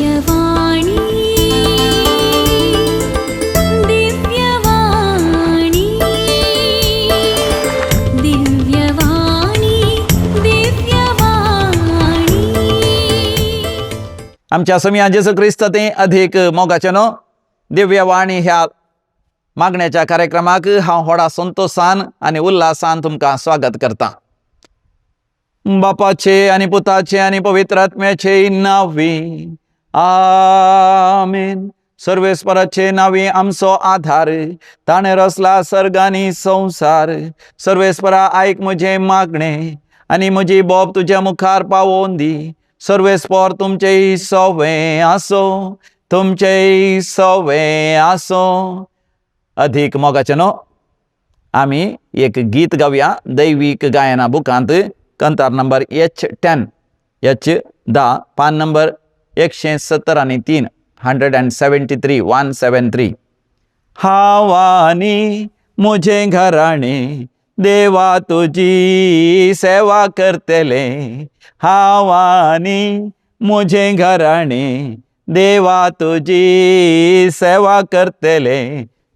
दिव्यवाणी, दिव्यवाणी, दिव्यवाणी, दिव्यवाणी. आमच्या समिया जेजू क्रिस्त ते अधिक मोगाचे न्हू, दिव्यवाणी ह्या मागण्याच्या कार्यक्रमाक हांव व्हडा संतोशान आनी उल्हासान तुमकां स्वागत करता. बापाचे आनी पुताचे आनी पवित्र आत्म्याचे नांवी, आमेन. सर्वेस्पराचे नांवी आमचो आधार, ताणें रचला सर्ग आनी संवसार. सर्वेस्परा, आयक म्हजें मागणें आनी म्हजी बोब तुज्या मुखार पावोवन दी. सर्वेस्पर तुमचें सवें आसो, तुमचें सवें आसो. अधिक मोगाचें न्हू, आमी एक गीत गावया. दैवीक गायना बुकांत कंतार नंबर H 10, H 10, पान नंबर 173, 173, 173. हांव आनी म्हजें घराणें देवा तुजी सेवा करतले. हांव आनी म्हजें घराणें देवा तुजी सेवा करतले.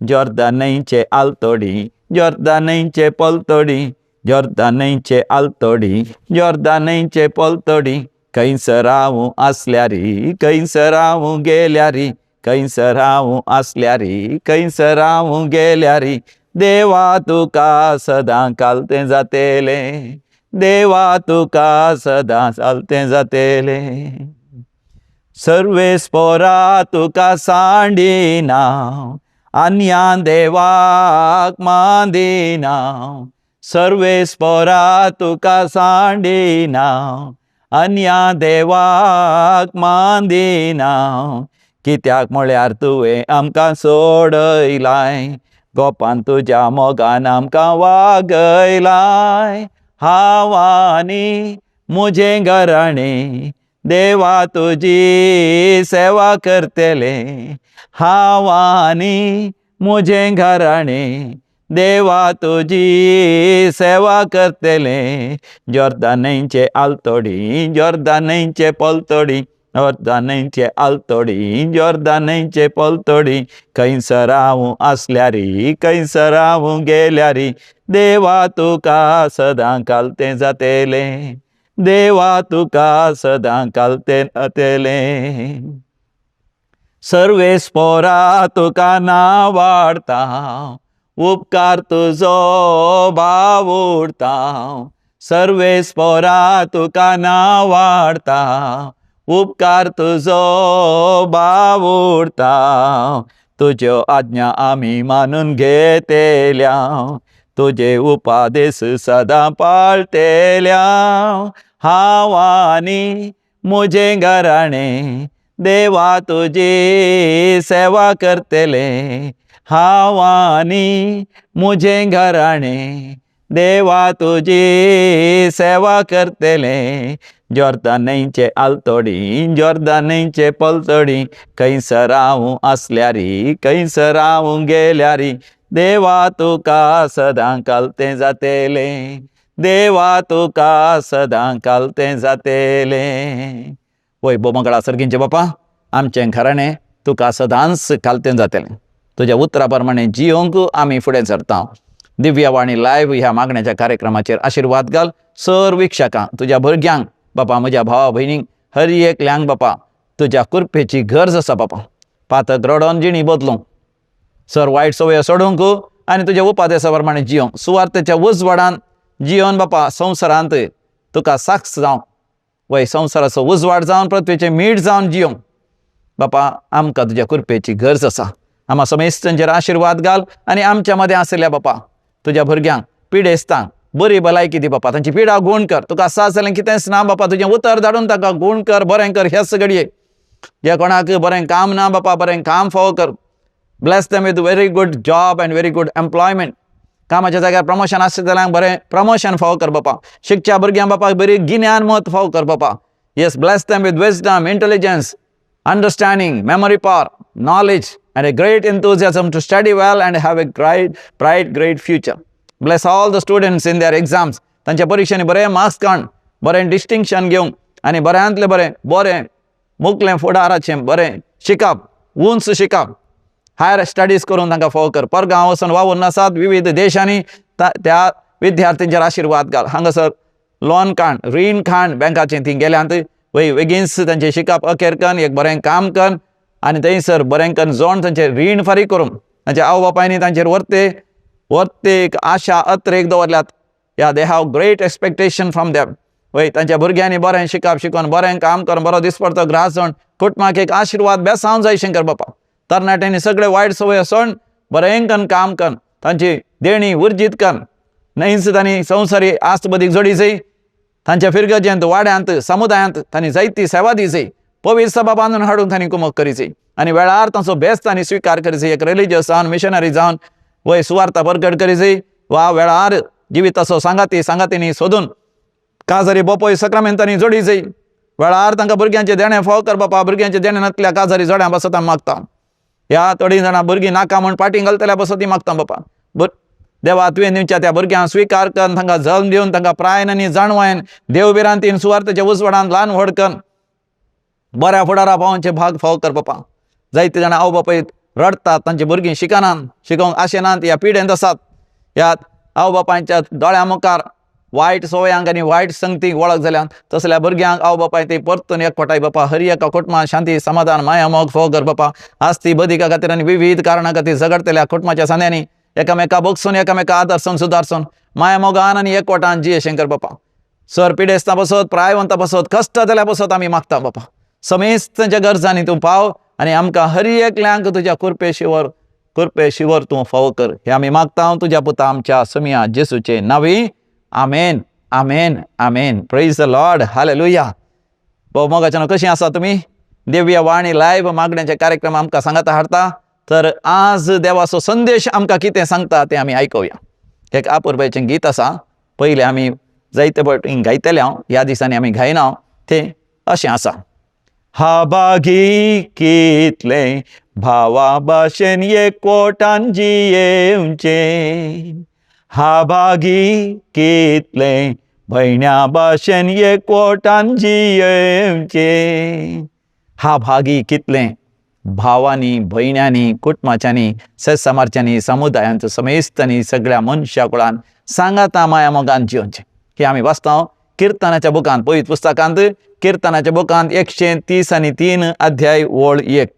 जोर्दान न्हंयचे आलतडी, जोर्दान न्हंयचे पलतडी, जोर्दान न्हंयचे आलतडी, जोर्दान न्हंयचे पलतडी, खंयसर हांव आसल्यारी, खंयसर हांव गेल्यारी, खंयसर हांव आसल्यारी, खंयसर हांव गेल्यारी, देवा तुका सदां खालतें जातेलें, देवा तुका सदां खालतें जातेलें. सर्वेस्पोरा तुका सांडिना, अन्या देवाक मांदिना. सर्वेस्पोरा तुका सांडिना, अन्या देवाक मांदिना. कित्याक म्हळ्यार तुवें आमकां सोडयलाय, गोपान तुज्या मोगान आमकां वागयलाय. हांव आनी म्हजें घराणें देवा तुजी सेवा करतले. हांव आनी म्हजें घराणें देवा तुजी सेवा करतले. जोर्दान न्हंयचे आलतडी, जोर्दान न्हंयचे पलतडी, जोर्दान न्हंयचे आलतडी, जोर्दान न्हंयचे पलतडी, खंयसर हांव आसल्यारी, खंयसर हांव गेल्यारी, देवा तुका सदां खालतें जातेलें, देवा तुका सदां खालतें जातेलें. सर्वेस्पोरा तुका नावाडता, उपकार तुजो बावुडता. सर्वेस्पोरा तुका नावाडता, उपकार तुजो बावुडता. तुज्यो आज्ञा आमी मानून घेतेल्या, तुजे उपादेस सदां पाळटेल्या. हांव आनी म्हजें घराणें देवा तुजी सेवा करतले. हांव आनी म्हजें घराणें देवा तुजी सेवा करतले. जोर्दान न्हंयचे आलतडी, जोर्दान न्हंयचे पलतडी, खंयसर हांव आसल्यारी, खंयसर हांव गेल्यारी, देवा तुका सदां खालतें जातेलें, देवा तुका सदां खालतें जातेलें. वय बोमगळा सर्गींचे बापा, आमचें घराणें तुका सदांच खालतें जातेलें. तुज्या उतरा प्रमाणे जियोंक आमी फुडें सरता. दिव्यवाणी लायव्ह ह्या मागण्याच्या कार्यक्रमाचेर आशिर्वाद घाल. सर वीक्षकां, तुज्या भुरग्यांक बापा, म्हज्या भावा भयणींक, हर एकल्यांक बापा, तुज्या कृपेची गरज आसा बापा. पातक रडोन जिणी बदलूंक, सर वायट संवय सोडूंक आनी तुज्या उपादेसा प्रमाणे जियोंक, सुवार्थेच्या उजवाडान जियोन बापा, संवसारांत तुका साक्ष जावं. वय, संवसाराचो उजवाड जावन, पृथ्वीचें मीठ जावन जियोंक बापा, आमकां तुज्या कृपेची गरज आसा. आमा समेस्तांचेर आशिर्वाद घाल आनी आमच्या मदें आशिल्ल्या बापा, तुज्या भुरग्यांक, पिडेस्तांक बरी भलायकी दी बापा. तांची पिडा गूण कर. तुका आसा जाल्यार कितेंच ना बापा, तुजें उतर धाडून ताका गूण कर, बरें कर. ह्याच घडये जे कोणाक बरें काम ना बापा, बरें काम फावो कर. Bless them with very good job and very good employment. कामाच्या जाग्यार प्रमोशन आसता जाल्यार बरें प्रमोशन फावो कर बापा. शिकच्या भुरग्यांक बापा, बरी गिन्यान मत फावो कर बापा. Yes, bless them with wisdom, intelligence, understanding, memory power, knowledge, and a great enthusiasm to study well and have a bright, bright, great future. Bless all the students in their exams. तांच्या परिक्षेनी बरे marks काड, बरें distinction घेवंक आनी बऱ्यांतले बरें बरें मुखलें फुडाराचें बरें शिकप, उंच शिकप, हायर स्टडीज करून तांकां फावो कर. परगांव वचून वावुरून आसात विविध देशांनी, त्या विद्यार्थ्यांचेर आशिर्वाद घाल. हांगासर लोन काण, रीण काण बँकाचें ती गेल्यांत वय बेगीनच तांचें शिकप अखेर कन्न एक बरें काम कन्न आनी थंयसर बरें कन्न जोण तांचें रीण फारीक करूंक तांच्या आवय बापायनी तांचेर वर्ते वर्ते एक आशा अत्रेक दवरल्यात. या they have great expectation from them. वय तांच्या भुरग्यांनी बरें शिकप शिकोवन बरें काम करून बरो दिसपडतो ग्रास जावन कुटुंबाक एक आशिर्वाद बेसांव जाय शंकर बापा. तरणाट्यांनी सगळे वायट संवय सोड बरें कन्न काम कन्न तांची देणी उर्जीत कन्न न्हयच तांणी संवसारी आस्त बदीक जोडी जाय. तांच्या फिरगजेंत, वाड्यांत, समुदायांत तांणी जायती सेवा दी जाय. पवित्र सभा बांदून हाडून तांणी कुमक करी जाय आनी वेळार तांचो बेस्त तांणी स्विकार करी जाय. एक रिलिजियस जावन मिशनरी जावन वय सुवार्ता परगट करी जाय वा वेळार जिविताचो सांगाती सांगातींनी सोदून काजारी बोपोय सक्रामेंतांनी जोडी जाय. वेळार तांकां भुरग्यांचें देणें फावो कर बापा. भुरग्यांचें देणें नासल्या काजारी जोड्यां बसत आमी मागता. ह्या थोडीं जाणां भुरगीं नाका म्हूण पाटीं घालतल्या बसत ती मागता बापा. देवा तुवें दिवच्या त्या भुरग्यांक स्विकार करून तांकां जल्म दिवन तांकां प्रायन आनी जाणवायन देव भिरांतीन सुवार्थेच्या उजवाडान ल्हान व्हड करून बऱ्या फुडारा पावोवचे भाग फावो कर बापा. जायते जाणां आवय बापूय रडटात, तांची भुरगीं शिकनात, शिकोवंक आशेनात, ह्या पिडेंत आसात. ह्या आवय बापायच्या दोळ्यां मुखार वायट संवयांक आनी वायट संगतीक वळख जाल्यान तसल्या भुरग्यांक आवय बापाय ती परतून एकवटाय बापा. हर एका कुटुंबांत शांती, समाधान, माया, मोग फावो कर बापा. आस्ती बदिका खातीर आनी विविध कारणां खातीर झगडटल्या कुटुंबाच्या सांद्यांनी एकामेका बगसून एकामेका आदर्सून सुदारसून माया मोगान आनी एकवटान जिये शंकर बापा. सर पिडेस्तां बसत, प्रायवंतां बसत, कश्ट जाल्या बसत आमी मागता बापा. समेस्तांच्या गरजांनी तूं पाव आनी आमकां हर एकल्यांक तुज्या कृपे शिवर कृपे शिवर तूं फावो कर. हें आमी मागता तुज्या पुता आमच्या समिया जेसूचे नांवी. आमेन, आमेन, आमेन. Praise the Lord. Hallelujah. भाऊ मोगाच्यानो, कशीं आसा तुमी? दिव्य वाणी लायव्ह मागण्याचे कार्यक्रम आमकां सांगाता हाडता. तर आज देवाचो संदेश आमकां कितें सांगता तें आमी आयकुया. एक आपुरबायचें गीत आसा. पयलें आमी जायते फावटी गायतले हांव, ह्या दिसांनी आमी गायना. तें अशें आसा. हाबागी कितलें भावा भाशेन एकवटान जियेवचें, हाबागी कितलें भयण्या भाशेन एकवटान जियेवचें. हा भागी कितलें भावांनी, भयण्यांनी, कुटुंबाच्यांनी, सत्समार्च्यांनी, समुदायांत समेस्तांनी, सगळ्या मनशा कुळान सांगाता माया मोगान जियोवचें. हें आमी वाचता किर्तनाच्या बुकांत, पवित्र पुस्तकांत किर्तनाच्या बुकांत 133 अध्याय ओळ 1.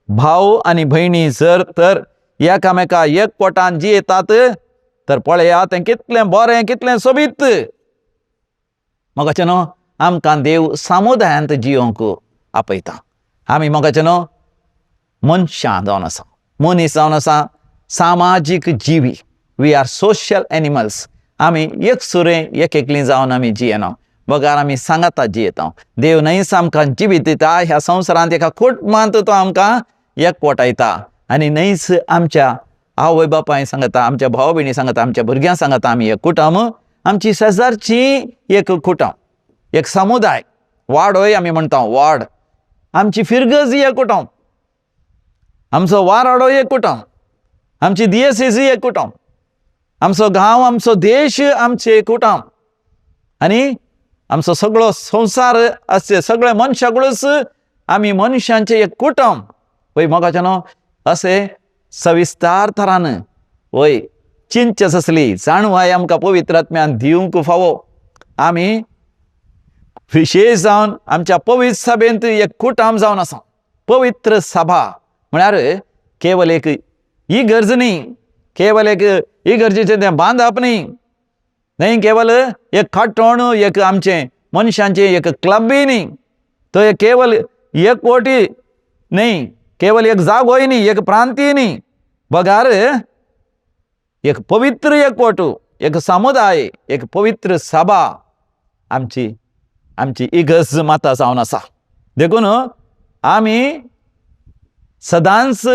भाव आनी भयणी जर तर एकामेका एकवटान जियेतात तर पळया तें कितलें बरें, कितलें सोबीत. मोगाचें न्हू, आमकां देव समुदायांत जियोवंक आपयता. आमी मोगाचें न्हू मनशां जावन आसा, मनीस जावन आसा, सामाजीक जिवी. We are social animals. आमी एक सुरें एक एकलीं जावन आमी जियेना, बगार आमी सांगाता जियेता. देव न्हयच आमकां जिवीत दिता ह्या संवसारांत, एका कुटुंबांत तो आमकां एकवटायता आनी न्हयच आमच्या आवय बापाय सांगता, आमच्या भाव भयणी सांगता, आमच्या भुरग्यां सांगता आमी एक कुटुंब, आमची शेजारची एक कुटुंब, एक समुदाय, वाडोय आमी म्हणटा वाड, आमची फिरगज एक कुटुंब, आमचो वाराडो एक कुटुंब, आमची दियेसेजी एक कुटुंब, आमचो गांव, आमचो देश आमचे कुटुंब आनी आमचो सगळो संवसार अशे सगळे मनशाकडूच आमी मनशांचे एक कुटुंब. वय मोगाचें न्हू, अशें सविस्तार थरान वय चिंतचें आसली जाणवाय आमकां पवित्र आत्म्यान दिवंक फावो. आमी विशेश जावन आमच्या पवित्र सभेंत एक कुटुंब जावन आसा. पवित्र सभा म्हळ्यार केवल एक इगर्ज न्ही, केवल एक इगर्जेचें तें बांदप न्ही, न्हय केवल एक खाटोण, एक आमचें मनशांचें एक क्लबय न्ही, तो एक केवल एकवटी न्ही, केवल एक जागोय न्ही, एक प्रांतीय न्ही, बगार एक पवित्र एकवट, एक समुदाय, एक पवित्र सभा आमची आमची इगर्ज माता जावन आसा. देखून आमी सदांच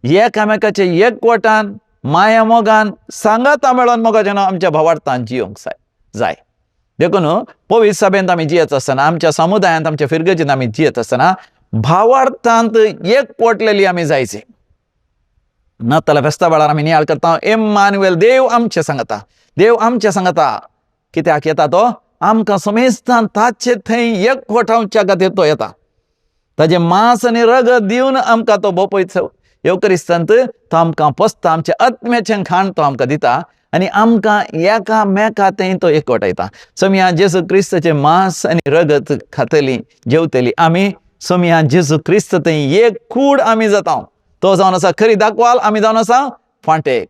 एकामेकाचे एकवटान, माया मोगान, सांगाता मेळोन मोगाच्यान आमच्या भावार्थान जियोंक जाय. देखून पवित्र सभेंत आमी जियेत आसतना, आमच्या समुदायांत, आमच्या फिरगजेंत आमी जियेत आसतना भावार्थांत एकवटलेली आमी जायचे. नाताला फेस्ता वेळार आमी नियाळ करता. एम्मानुएल, देव आमचे सांगता, देव आमचे सांगता. कित्याक येता तो? आमकां समेस्तान ताचे थंय एकवटावच्या खातीर तो येता. ताजें मांस आनी रगत दिवन आमकां तो बोपय येवकरिस्तांत तो आमकां पोसता. आमच्या आत्म्याचें खाण तो आमकां दिता आनी आमकां एकामेका थंय तो एकवटायता. सोमया जेजू क्रिस्ताचें मांस आनी रगत खातली जेवतली आमी सोमया जेजू क्रिस्त थंय एक कूड आमी जाता. तो जावन आसा खरी दाखवाल, आमी जावन आसा फांटे.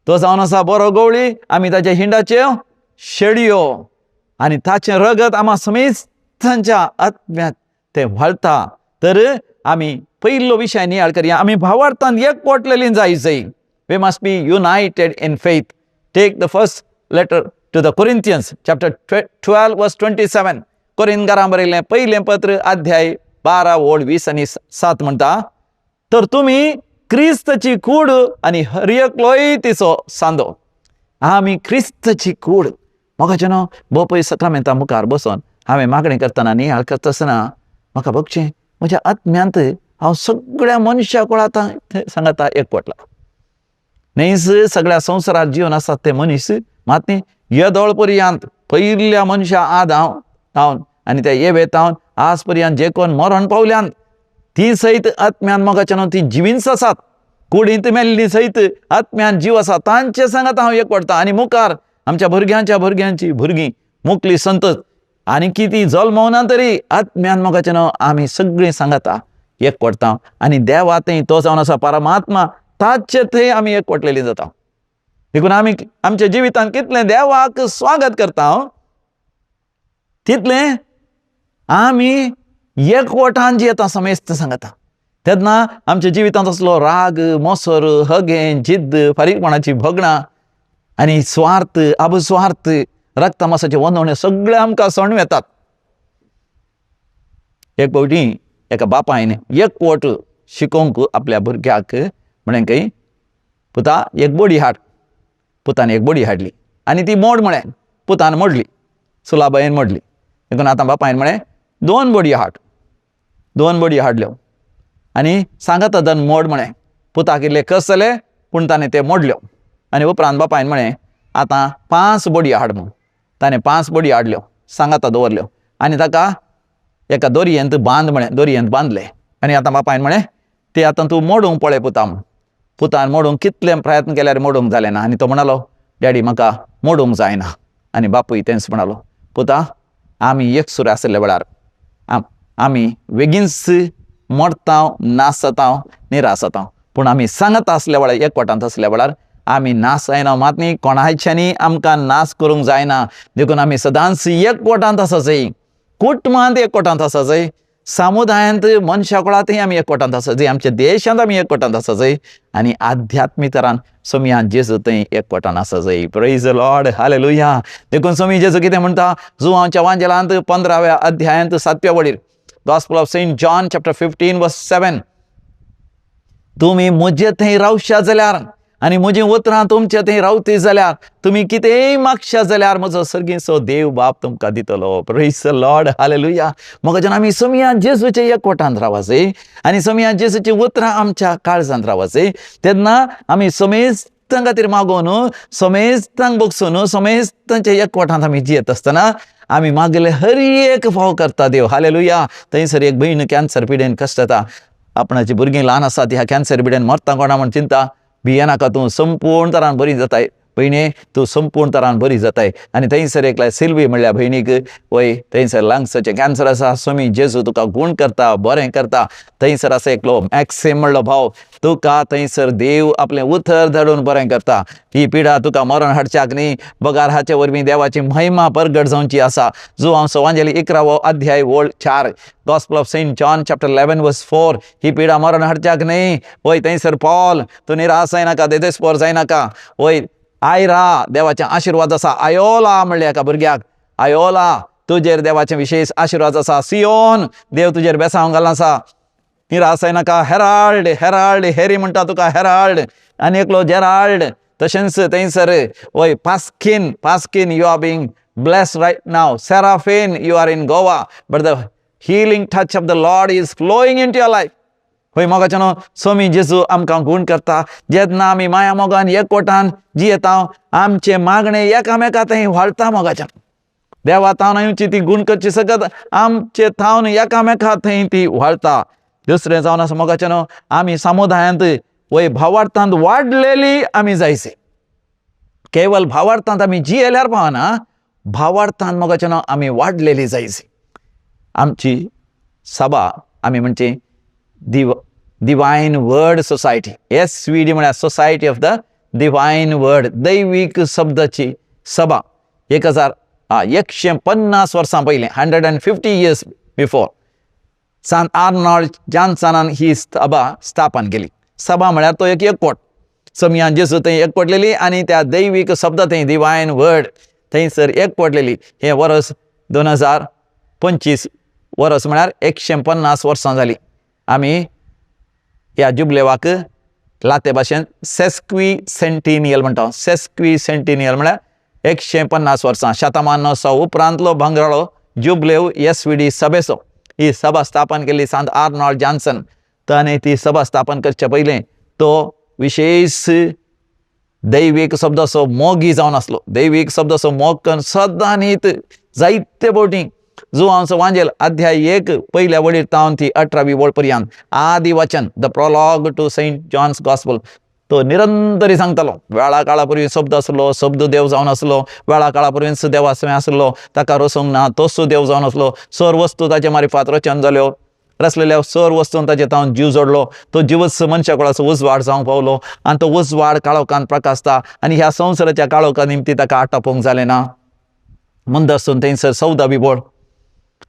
तो जावन आसा बरो गवळी, आमी ताच्या हिंडाच्यो शेडयो आनी ताचें रगत आमा समेस्तांच्या आत्म्यात तें व्हाळता. तर आमी पयलो विशय नियाळ करया. आमी भावार्थान एकवटलेली जाय जाय. We must be united in faith. Take the first letter to the Corinthians chapter 12 verse 27. कोरिंदकारां बरयलें पयलें पत्र अध्याय 12 ओळ 27 म्हणटा, तर तुमी क्रिस्तची कूड आनी हर एकलोय तिचो सांदो. आमी क्रिस्तची कूड. म्हाका न्हू बोपय सक्रामेंता मुखार बसोन हांवें मागणें करतना नियाळ करता आसतना म्हाका भोगचें म्हज्या आत्म्यांत हांव सगळ्या मनशाक आतां सांगता एकवटला. न्हयच सगळ्या संवसारार जिवन आसात ते मनीस मात न्ही येदोळ पर्यंत पयल्या मनशा आद हांव तावन आनी त्या येवे तावन आज पर्यंत जे कोण मरण पावल्यान ती सयत आत्म्यान मोगाच्या न्हू ती जिवींच आसात. कुडींत मेल्ली सयत आत्म्यान जीव आसा तांचे सांगात हांव एकवटता. आनी मुखार आमच्या भुरग्यांच्या भुरग्यांची भुरगीं मुकली संतत आनी कितें जल्मवना तरी आत्म्यान मोगाच्या न्हू आमी सगळीं सांगाता एकवटता. आनी देवा थंय तो जावन आसा परमात्मा ताचे थंय आमी एकवटलेली जाता. देखून आमी आमच्या जिवितांत कितलें देवाक स्वागत करता तितलें आमी एकवटान जियेता समेस्त सांगता. तेन्ना आमच्या जिवितांत असलो राग, मोसर, हगें, जिद्द, फारीकपणाची भोगणां आनी स्वार्थ, अबस्वार्थ, रक्तमासाचे वंदवणे सगळे आमकां सण येतात. एक फावटी एका बापायन एकवट शिकोवंक आपल्या भुरग्याक म्हळें खंय, पुता एक बडी हाड. पुतान एक बडी हाडली आनी ती मोड म्हळें. पुतान मोडली, सुलाबायेन मोडली. देखून आतां बापायन म्हळें दोन बडयो हाड. दोन बडयो हाडल्यो आनी सांगात दन मोड म्हळें. पुताक इल्ले कस जाले पूण ताणें ते मोडल्यो. आनी उपरांत बापायन म्हळें आतां 5 बडयो हाड म्हूण. ताणें 5 बडयो हाडल्यो, सांगाता दवरल्यो आनी ताका एका दोरयेंत बांद म्हळें. दोरयेंत बांदलें आनी आतां बापायन म्हळें ते आतां तूं मोडूंक पळय पुता म्हूण. पुतान मोडूंक कितले प्रयत्न केल्यार मोडूंक जालें ना आनी तो म्हणालो डॅडी म्हाका मोडूंक जायना. आनी बापूय तेंच म्हणालो पुता आमी एकसूर आशिल्ल्या वेळार आमी बेगीनच मोडता, नाश जाता, निराश जाता, पूण आमी सांगत आसल्या वेळार एकवटांत आसल्या वेळार आमी नाश जायना. मात न्ही कोणाच्यानी आमकां नाश करूंक जायना. देखून आमी सदांच एकवटांत आसा जाय, कुटुंबांत एकवटांत आसा जाय, समुदायांत मनशा कुळांतय आमी एकवटांत आसा जाय, आमच्या देशांत आमी एकवटांत आसा जाय आनी आध्यात्मीक तरान सोमया जेजू थंय एकवटान आसा जाय. Praise the Lord, hallelujah. देखून सोमी जेजू कितें म्हणटा, जुवांच्या वांजेलांत 15व्या अध्यायांत 7व्या वडीर, Gospel of Saint John chapter 15 verse 7, तुमी म्हजे थंय रावशा जाल्यार आनी म्हजीं उतरां तुमचे थंय रावती जाल्यार तुमी कितेंय मागशा जाल्यार म्हजो सर्गीचो देव बाप तुमकां दितलो. Praise the Lord, hallelujah. म्हाका जेन्ना आमी सोमया जेजूच्या एकवटांत रावाचे आनी सोमया जेजूची उतरां आमच्या काळजांत रावाचे तेन्ना आमी समेस्तां खातीर मागोवन समेस्तांक बगसून समेस्तांच्या एकवटांत आमी जियेत आसतना आमी मागले हर एक फाव करता देव. हालेलुया. थंयसर एक भयण कॅन्सर पिडेन कश्टता, आपणाची भुरगीं ल्हान आसात, ह्या कॅन्सर पिडेन मरता कोणा म्हण चिंता. भियेनाका, तूं संपूर्ण तरान बरी जाताय भयणे, तूं संपूर्ण तरान बरी जाताय. आनी थंयसर एकल्या सिल्वी म्हणल्या भयणीक वय थंयसर लंग्साचें कॅन्सर आसा, स्वामी जेजू तुका गूण करता, बरें करता. थंयसर आसा एकलो मॅक्सिम म्हणलो भाव, तुका थंयसर देव आपलें उतर धाडून बरें करता. ही पिडा तुका मरण हाडच्याक न्ही, बगार हाचे वरवीं देवाची महिमा परगट जावची आसा. जुवांव सवांजेली 11वो अध्याय ओळ 4, Gospel of Saint John chapter 11 verse 4. ही पिडा मरण हाडच्याक न्ही. वय थंयसर पॉल, तूं निराश जायनाका, देदेस्पोर जायनाका. वय आयरा देवाचे आशिर्वाद आसा. आयोला म्हणलें एका भुरग्याक, आयोला तुजेर देवाचे विशेश आशिर्वाद आसा. सियोन देव तुजेर बेसांव घाल आसा, निराश जायनाका. हेराल्ड, हेराल्ड हेरी म्हणटा तुका, हेराल्ड. आनी एकलो जेराल्ड, तशेंच थंयसर वय Paskin, Paskin you are being blessed right now. Seraphine, you are in Goa, but the healing touch of the Lord is flowing into your life. हय मोगाचें न्हू स्वामी जेजू आमकां गूण करता. जेन्ना आमी माया मोगान एकवटान जियेता आमचें मागणें एकामेका थंय व्हाळता मोगाच्यान. देवा थावन येवची ती गुण करची सकत आमचे थावन एकामेका थंय ती व्हाळता. दुसरें जावन आसा मोगाचें न्हू, आमी समुदायांत वय भावार्थांत वाडलेली आमी जायचे. केवल भावार्थांत आमी जियेल्यार पावना, भावार्थान मोगाचें न्हू आमी वाडलेली जायची. आमची सभा आमी म्हणची divine word society, SVD म्हळ्यार society of the divine word, दैवीक शब्दाची सभा. 1150 वर्सां पयलीं, 150 इयर्स बिफोर, सांत आर्नॉल्ड जॉन्सनान ही सभा स्थापन केली. सभा म्हळ्यार तो एक एकवट, समयान जेजू थंय एकवटलेली आनी त्या दैवीक शब्द थंय डिवायन वर्ड थंयसर एकवटलेली. हें वर्स 2025 वर्स म्हळ्यार 150 वर्सां जालीं. आमी ह्या जुबलेवाक लाते भाशेन सेस्क्वी सेंटिनियल म्हणटा. सेस्क्वी सेंटिनियल म्हळ्यार 150 वर्सां, शतमानोत्सव उपरांतलो भांगराळो जुबलेव SVD सभेचो. ही सभा स्थापन केली सांत आर्नॉल्ड जॉन्सन. ताणें ती सभा स्थापन करचे पयलें तो विशेश दैवीक शब्दाचो मोगी जावन आसलो. दैवीक शब्दाचो मोग करून सदां न्हीत जायते फावटी जुवांचो वांजेल अध्याय 1 पयल्या वळीर तावन ती 18वी वळ पर्यंत आदी वचन, the prologue to Saint John's gospel, तो निरंतरी सांगतालो. वेळा काळा पूर्वी शब्द आसलो, शब्द देव जावन आसलो, वेळा काळा पूर्वी देवा सवें आसलो, ताका रसूंक ना, तोच देव जावन आसलो, सर वस्तू ताचे मारिफात रचन जाल्यो, रचलेल्या सर वस्तून ताचे तावन जीव जोडलो, तो जिवच मनशा कुळाचो उजवाड जावंक पावलो आनी तो उजवाड काळोखान प्रकाशता आनी ह्या संवसाराच्या काळोखा निमती ताका आटापोवंक जालें ना. मंदासून थंयसर 14वी वळ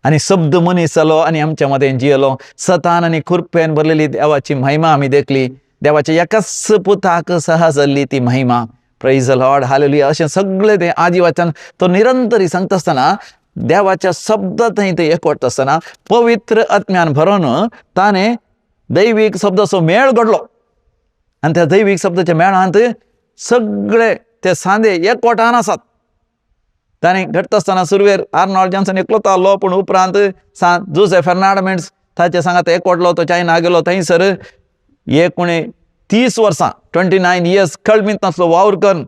आनी शब्द मनीस जालो आनी आमच्या मदें जियेलो. सतान आनी खुरपेन भरलेली देवाची महिमा आमी देखली, देवाच्या एकाच पुताक सहा जाल्ली ती महिमा. प्रेज the Lord, hallelujah. अशें सगळें तें आदी वाचन तो निरंतरी सांगता आसतना देवाच्या शब्द थंय ते एकवट आसतना पवित्र आत्म्यान भरोन ताणें दैवीक शब्दाचो मेळ घडलो आनी त्या दैवीक शब्दाच्या मेळांत सगळे ते सांदे एकवटान आसात. ताणें घडटा आसतना सुरवेर आर्नॉल्ड जॉन्सन एकलोच आहलो, पूण उपरांत सांत जुझे फेर्नांड ताचे सांगात एकवटलो, तो चायना गेलो. थंयसर 29 वर्सां, 29 इयर्स कळमीत नासलो वावर करून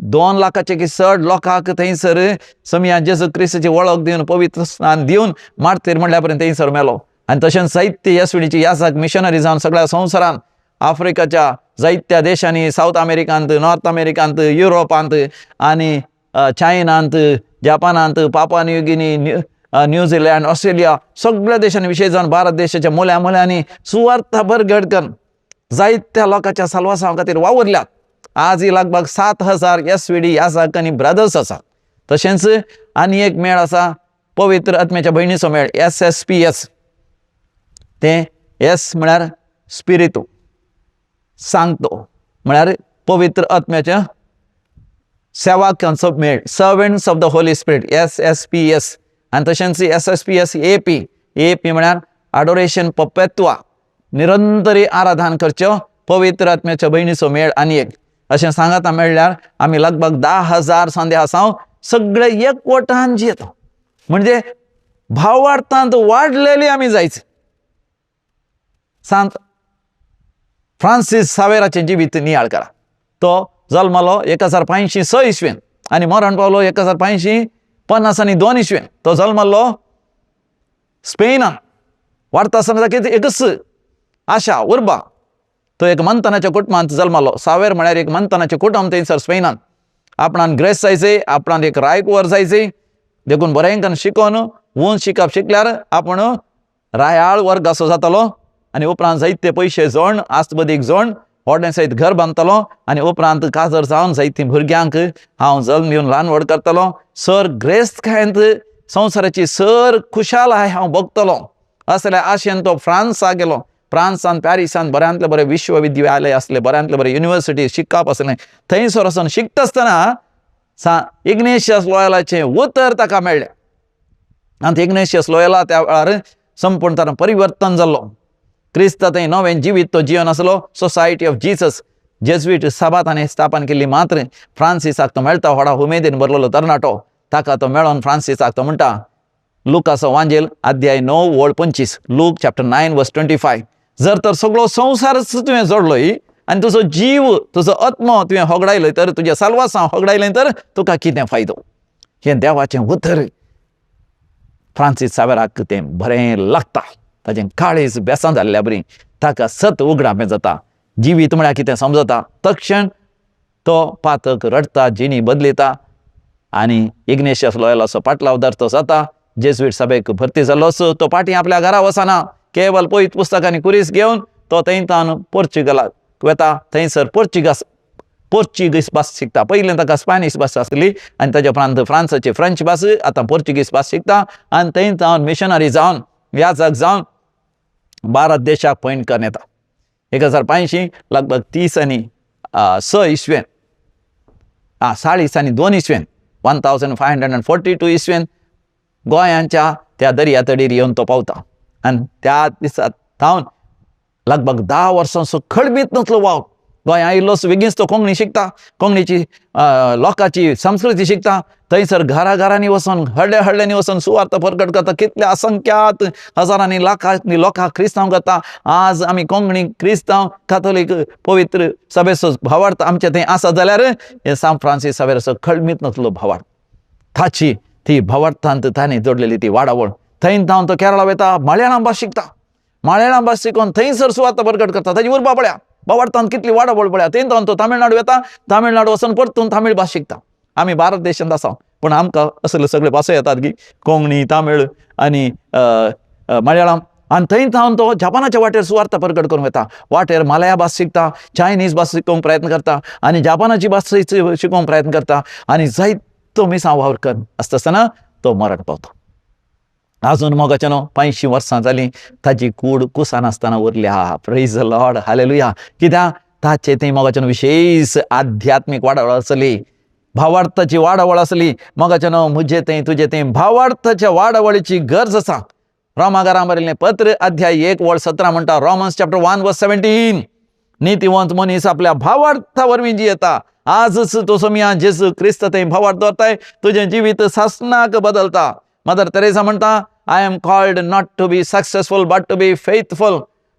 2 लाखाचे की चड लोकांक थंयसर समया जेजू क्रिस्ताची वळख दिवन पवित्र स्नान दिवन मार्तीर म्हणल्या पर्यंत थंयसर मेलो. आनी तशेंच जायते येसविणीची याजक मिशनरी जावन सगळ्या संवसारान आफ्रिकाच्या जायत्या देशांनी, सावथ अमेरिकांत, नॉर्थ अमेरिकांत, युरोपांत आनी चायनांत, जपानांत, पापा न्यूगिनी, न्यूझिलंड, ऑस्ट्रेलिया सगळ्या देशांनी, विशेश जावन भारत देशाच्या मुल्या मुल्यांनी सुवार्थ भरगड करून जायत्या लोकांच्या साल्वासांव खातीर वावुरल्यात. आज ही लगभग 7000 SVD याजक आनी ब्रदर्स आसात. तशेंच आनी एक मेळ आसा, पवित्र आत्म्याच्या भयणीचो मेळ, SSPS. तें एस म्हळ्यार स्पिरितू सांगतो, म्हळ्यार पवित्र आत्म्याच्या सेवाकांचो मेळ, servants of the holy spirit, SSPS. आनी तशेंच SSPS AP, AP म्हळ्यार अडोरेशन पपेत्वा, निरंतरी आराधन करच्यो पवित्र आत्म्याच्या भयणीचो मेळ. आनी एक अशें सांगता मेळ्ळ्यार आमी लगभग 10,000 संदे आसा, सगळे एकवटान जियेता, म्हणजे भावार्थांत वाडलेली आमी जायचे. सांत फ्रांसीस सावेराचें जिवीत नियाळ करा. तो जल्मलो 1506 इसवेन आनी मरण पावलो 1552 इसवेन. तो जल्मलो स्पेनान. वाडटा आसतना ताका एकच आशा उर्बा. तो एक मंतनाच्या कुटुंबांत जल्मलो. सावेर म्हळ्यार एक मंतनाचें कुटुंब थंयसर स्पेनान. आपणान ग्रेस जायचे, आपणान एक रायकुवर जायचे, देखून बरें करून शिकोवन उंच शिकप शिकल्यार आपूण रायाळ वर्गाचो जातलो आनी उपरांत जायते पयशे जोड, आस्तबदीक जोड, व्हडलें सयत घर बांदतलो आनी उपरांत काजर जावन जायतीं भुरग्यांक हांव जल्म दिवन ल्हान व्हड करतलो, सर ग्रेस्तकायेंत संवसाराची सर खुशालकाय हांव भोगतलो असल्या आशेन तो फ्रांसाक गेलो. फ्रांसान पॅरिसान बऱ्यांतले बरें विश्वविद्यालय आसलें, बऱ्यांतले बरें युनिवर्सिटी शिकप आसलें. थंयसर वचून शिकता आसतना सा इग्नेशियस लोयलाचें उतर ताका मेळ्ळें आनी इग्नेशियस लोयला त्या वेळार संपूर्ण परिवर्तन जाल्लो. क्रिस्त थंय नवें जिवीत तो जिवन आसलो. सोसायटी ऑफ जीसस जेज्वीट सभा ताणें स्थापन केल्ली. मात्र फ्रांसिसाक तो मेळटा, व्हडा उमेदीन भरलेलो तरणाटो, ताका तो मेळोन फ्रांसिसाक तो म्हणटा, लुकाचो वांजेल अध्याय 9 वळ 25, लूक चॅप्टर 9 वर्स 25, जर तर सगळो संवसारच तुवें जोडलोय आनी तुजो जीव, तुजो आत्मो तुवें होगडायलो तर, तुजें साल्वासांव होगडायलें तर तुका कितें फायदो? हें देवाचें उतर. फ्रांसीस सावेराक तें बरें लागता, ताजें काळीज बेसां जाल्ल्या बरी ताका सत उगडापें जाता, जिवीत म्हळ्यार कितें समजता. तक्षण तो पातक रडटा, जिणी बदलिता आनी इग्नेशियस लोयलाचो पाटलावदार तो जाता. जेजुईट सभेक भरती जाल्लो तो पाटी आपल्या घरा वचना, केवल पयत पुस्तक आनी कुरीस घेवन तो थंयतान पोर्चुगलाक वता. थंयसर पोर्चुगीज भास शिकता. पयलीं ताका स्पॅनीश भास आसली आनी ताज्या उपरांत फ्रांसाची फ्रेंच भास, आतां पोर्चुगीज भास शिकता आनी थंय जावन मिशनरी जावन याजक जावन भारत देशाक पयण करून येता. 1500 लगभग 30 आनी 6 इसवेन, 40 आनी 2 इसवेन, 1542 इसवेन गोंयांच्या त्या दर्या तडीर येवन तो पावता. आनी त्या दिसा थावन लगभग 10 वर्सांचो खळबीत नसलो वाव गोंया आयिल्लोच बेगीनच तो कोंकणी शिकता, कोंकणीची लोकांची संस्कृती शिकता. थंयसर घरा घरांनी वचून हडल्या हडल्यांनी वचून सुवार्थ परगट करता. कितल्या असंख्यात हजारांनी लाखांनी लोकांक क्रिस्तांव करता. आज आमी कोंकणी क्रिस्तांव कातोलीक पवित्र सभेचो भावार्थ आमचे थंय आसा जाल्यार हे सांत फ्रांसीस सावेराचो खळमीत नसलो भावार्थ, ताची ती भावार्थांत ताणें जोडलेली ती वाडावळ. थंय धांवन तो केरळा वता, मळयाळम भास शिकता. मळयाळम भास शिकोन थंयसर सुवार्थ परगट करता. ताजी उर्बा पळया, भावार्थान कितली वाडावळ पळया. थंय धांवन तो तामिळनाडू वता, तामिळनाडू वचून परतून तामीळ भास शिकता. आमी भारत देशांत आसा पूण आमकां असले सगळे भासो येतात की कोंकणी, तामीळ आनी मलयाळम. आनी थंय थावन तो जपानाच्या वाटेर सुवार्थ परगट करूंक वता. वाटेर मलया भास शिकता, चायनीज भास शिकोवंक प्रयत्न करता आनी जपानाची भास शिकोवंक प्रयत्न करता आनी जायतो मिसां वावर कर आसता आसतना तो मरण पावता. आजून मोगाचें न्हू 85 वर्सां जालीं ताजी कूड कुसनासतना उरल्या. Praise the Lord, hallelujah. कित्याक ताचें थंय मोगाचें न्हू विशेश आध्यात्मीक वाडावळ आसली, भावार्थाची वाडावळ आसली. मोगाचें न्हू म्हजे थंय तुजे थंय भावार्थाच्या वाडावळीची गरज आसा. रोमागारां बरयल्लें पत्र अध्याय 1 वळ 17 म्हणटा, रोमन्स चॅप्टर 1 वर्स 17, नीतिवंत मनीस आपल्या भावार्था वरवीं जियेता. आजच तो सोमिया जेजू क्रिस्त थंय भावार्थ दवरताय, तुजें जिवीत सासणाक बदलता. मदर तेरेसा म्हणटा, I am called not to be successful but to be faithful.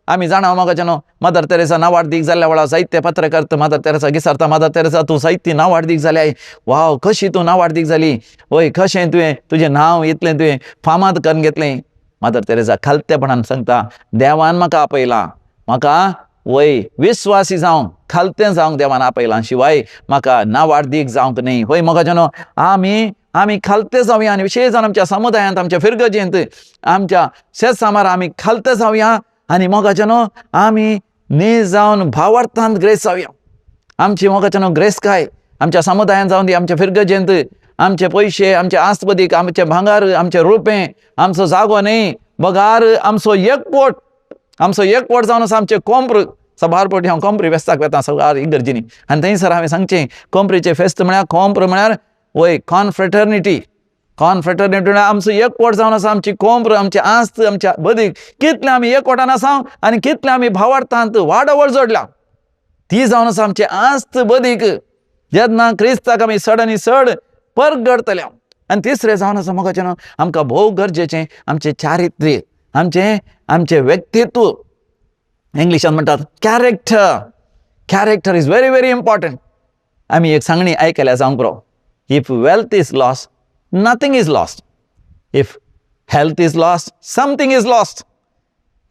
आमी जाणा मोगाचें न्हू मदर तेरेसा नावाडदीक जाल्ल्या वेळार जायते पत्रकार मदर तेरेसा विचारता, मदर तेरेसा तूं जायती नावाडदीक जाल्याय, वाव कशी तूं नावाडदीक जाली, वय कशें तुवें तुजें नांव इतलें तुवें फामाद करून घेतलें. मदर तेरेसा खालतेपणान सांगता, देवान म्हाका आपयला, म्हाका वय विस्वासी जावंक खालतें जावंक देवान आपयलां, शिवाय म्हाका नावाडदीक जावंक न्ही. वय मोगाचें न्हू आमी आमी खालते जावया आनी विशेश जावन आमच्या समुदायांत, आमच्या फिरगजेंत, आमच्या शेत सामार आमी खालते जावया आनी मोगाचें न्हू आमी न्ही जावन भावार्थांत ग्रेस जावया. आमची मोगाचें न्हू ग्रेस काय आमच्या समुदायांत जावन दी, आमच्या फिरगजेंत आमचे पयशे, आमचे आस्तबदीक, आमचे भांगार, आमचें रुपें, आमचो जागो न्ही बगार आमचो एकवट, आमचो एकवट जावन आसा आमचें कोंप्र. सबार पटी हांव कोंप्री फेस्ताक वेता सगळ्या इगर्जींनी आनी थंयसर हांवें सांगचें कोंप्रीचें फेस्त म्हळ्यार कोंप्र म्हळ्यार वय कॉनफ्रेटर्निटी. कॉनफ्रेटर्निटी म्हळ्यार आमचो एकवट जावन आसा आमची कोंप्र, आमची आस्त, आमच्या बदीक कितले आमी एकवटान आसा आनी कितले आमी भावार्थांत वाडावळ जोडल्या ती जावन आसा आमची आस्त बदीक. जेन्ना क्रिस्ताक आमी चड आनी चड परगडतले. आनी तिसरें जावन आसा मोगाचें न्हू आमकां भोव गरजेचें आमचें चारित्र्य, आमचें आमचें व्यक्तित्व, इंग्लिशान म्हणटात character. Character is very very important. आमी एक सांगणी आयकल्या जावंक पुरो, if wealth is lost nothing is lost, if health is lost something is lost,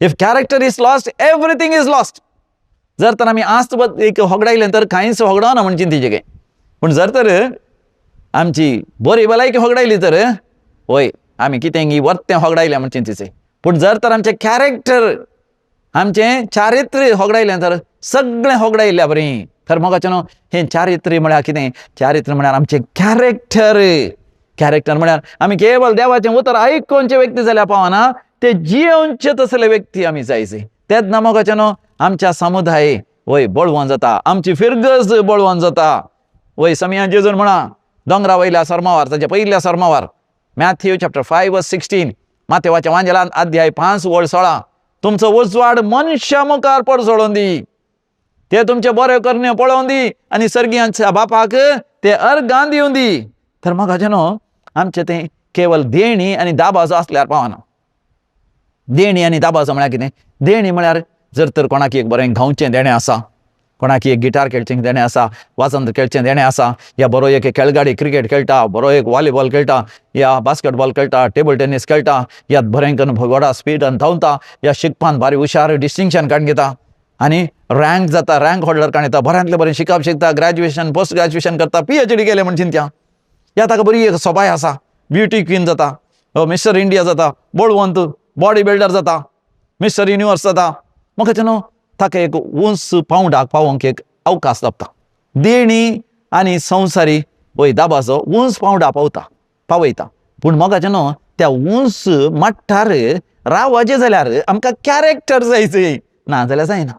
if character is lost everything is lost. जर तर आमी आस्त एक होगडायलें तर कांयच होगडावना म्हण चिंतीचें काय, पूण जर तर आमची बरी भलायकी होगडायली तर वय आमी कितें वर्तें होगडायलें म्हण चिंतीचें, पूण जर तर आमचें कॅरेक्टर, आमचें चारित्र्य होगडायलें तर सगळें होगडायल्ल्या बरीं. तर मोगाचें न्हू हें चारित्र्य म्हळ्यार कितें? चारित्र्य म्हळ्यार आमचें कॅरेक्टर. कॅरेक्टर म्हळ्यार आमी केवळ देवाचें उतर आयकोनचे व्यक्ती जाल्यार पावना, ते जियोवचे तसले व्यक्ती आमी जायचे. तेन्ना मोगाचें न्हू आमच्या समुदाय वय बळवंत जाता, आमची फिरगज बळवंत जाता. वय समया जेजून म्हणा दोंगरा वयल्या सरमावार, ताच्या पयल्या सरमावार, मॅथ्यू चॅप्टर 5 वर्स 16, मातेवाच्या वांजेलान अध्याय 5 वळ 16, तुमचो उजवाड मनशा मुखार परजळोन दी, ते तुमचे बरे करणे पळोवन दी आनी सर्गियांच्या बापाक ते अर्गां दिवन दी. तर मोगाचें न्हू आमचें तें केवल देणी आनी दाबाजो आसल्यार पावना. देणी आनी दाबाजो म्हळ्यार कितें? देणी म्हळ्यार जर तर कोणाक एक बरें गांवचें देणें आसा कोणाक एक गिटार खेळचें देणें आसा, वाजंत्र खेळचें देणें आसा, या बरो एक खेळगाडी क्रिकेट खेळटा, बरो एक व्हॉलीबॉल खेळटा, या बास्केटबॉल खेळटा, टेबल टेनीस खेळटा, या बरें करून व्हडा स्पिडान धांवता, या शिकपान भारी हुशार डिस्टिंक्शन काडून घेता आनी रँक जाता, रँक होल्डर काडून येता, बऱ्यांतलें बरें शिकप शिकता, ग्रॅज्युएशन पोस्ट ग्रॅज्युएशन करता, PhD केलें म्हण चिंत्या, या ताका बरी एक सोबाय आसा, ब्युटी क्वीन जाता, मिस्टर इंडिया जाता, बळवंत बॉडी बिल्डर जाता, मिस्टर युनिवर्स जाता. म्हाका न्हू ताका एक उंच पावंडाक पावोवंक एक अवकाश लाबता. देणी आनी संवसारी वय दाबाचो उंच पावंडा पावयता. पूण मोगाचें न्हू त्या उंच मट्टार रावपाचें जाल्यार आमकां कॅरेक्टर जाय, ना जाल्यार जायना.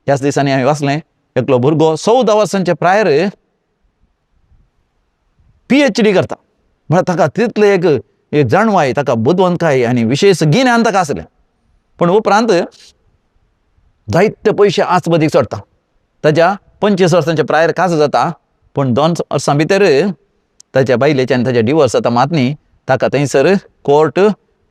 ह्याच दिसांनी हांवें वाचलें, एकलो भुरगो 14 वर्सांचे प्रायर PhD करता. म्हळ्यार ताका तितलें एक एक जाणवाय, ताका बुदवंतकाय आनी विशेश गिन्यान ताका आसलें. पूण उपरांत जायते पयशे आसबदीक चडटा. ताज्या 25 वर्सांचे प्रायर काज जाता, पूण 2 वर्सां भितर ताच्या बायलेचे आनी ताच्या डिवोर्स जाता. मात न्ही ताका थंयसर कोर्ट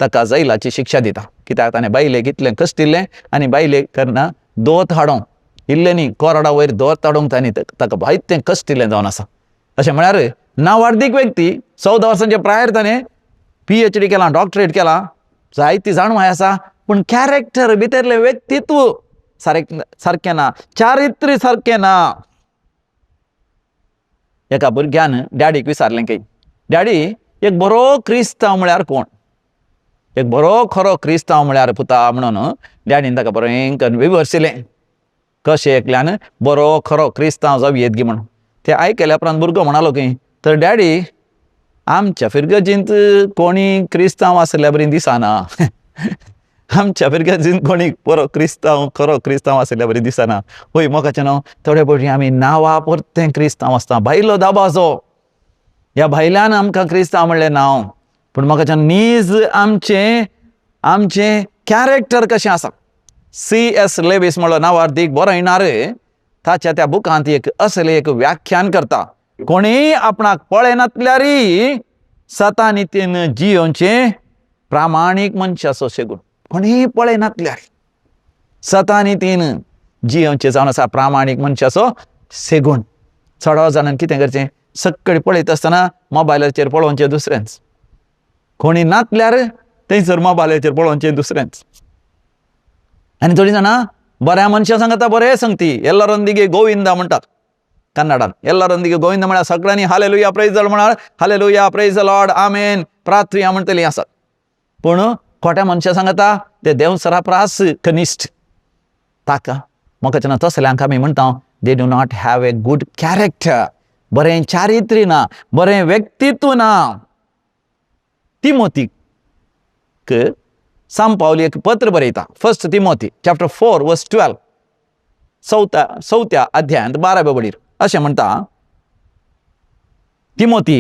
ताका जैलाची शिक्षा दिता. कित्याक ताणें बायलेक इतलें कश्टिल्लें आनी बायलेक करना दोत हाडोंक इल्लें न्ही, कोरडा वयर दोत हाडूंक ताणें ताका जायतें कश्टिल्लें जावन आसा. अशें म्हळ्यार नावार्दीक व्यक्ती 14 वर्सांचे प्रायर ताणें PhD केलां, डॉक्टरेट केलां, जायती जाणवाय आसा, पूण कॅरेक्टर भितरलें व्यक्तित्व सारकें ना, चारित्र्य सारकें ना. एका भुरग्यान डॅडीक विचारलें की डॅडी, एक बरो क्रिस्तांव म्हळ्यार कोण? एक बरो खरो क्रिस्तांव म्हळ्यार पुता म्हणून डॅडीन ताका बरें करून विवर्सिलें कशें एकल्यान बरो खरो क्रिस्तांव जावं येत गी म्हणून. तें आयकल्या उपरांत भुरगो म्हणालो की तर डॅडी, आमच्या फिरगजींत कोणी क्रिस्तांव आसल्या बरी दिसना, आमच्या फिरगजींत कोणी बरो क्रिस्तांव खरो क्रिस्तांव आसल्या बरी दिसना. हय मोगाचें न्हू थोडे फावटी आमी नांवा परतें क्रिस्तांव आसता, भायलो दाबाचो, ह्या भायल्यान आमकां क्रिस्तांव म्हणलें नांव, पूण म्हाका नीज आमचें आमचें कॅरेक्टर कशें आसा. C.S. Lewis म्हणलो नांवार्दीक बरयणार ताच्या त्या बुकांत एक असलें एक व्याख्यान करता, कोणीय आपणाक पळयनातल्यारय सतानितीन जियोवचें प्रामाणीक मनशाचो शेगूण. कोणीय पळयनातल्यार सतानितीन जियोवचें जावन आसा प्रामाणीक मनशाचो सेगूण. चड जाणान कितें करचें, सगळें पळयता आसतना मोबायलाचेर पळोवचें दुसरेंच, कोणी नातल्यार थंयसर मोबायलाचेर पळोवचें दुसरेंच. आनी थोडीं जाणां बऱ्या मनशां सांगता बरें सांगती, एल्लारोंदिगे गोविंदा म्हणटात कन्नडान. एल्लारोंदिगे गोविंदा म्हळ्यार सगळ्यांनी हालेलुया प्रेज the म्हळ्यार हालेलुया प्रेज the Lord आमेन प्रार्थुया म्हणटलीं आसात. पूण खोट्या मनशां सांगता ते देवसरा प्रास कनिश्ठ. ताका म्हाका तसल्यांक आमी म्हणटा they do not have a good character, बरें चारित्र्य ना, बरें व्यक्तित्व ना. तिमोतीक सांपावली एक पत्र बरयता, 1 तिमोती चॅप्टर 4 वर्स 12, चवथ्या अध्यायांत 12व्या वडीर अशें म्हणटा, तिमोती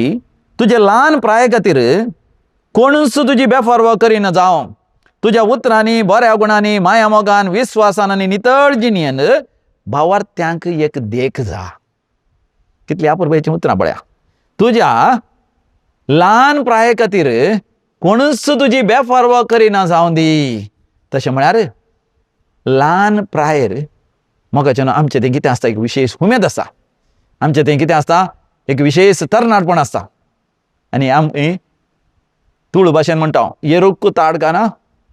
तुजे ल्हान प्राये खातीर कोणूच तुजी बेफारवा करिना जावं, तुज्या उतरांनी बऱ्या गुणांनी माया मोगान विस्वासान आनी नितळ जिणेन भावार्थ्यांक एक देख जा. कितली अपुरबायेचीं उतरां पळया. तुज्या ल्हान प्राये खातीर कोणूच तुजी बेफारवा करिना जावं दी. तशें म्हळ्यार ल्हान प्रायेर मोगाचें न्हू आमचें तें कितें आसता, एक विशेश उमेद आसता, आमचें तें कितें आसता, एक विशेश तरणाटपण आसता. आनी आमी तुळू भाशेन म्हणटा एरुक्कू ताडगाना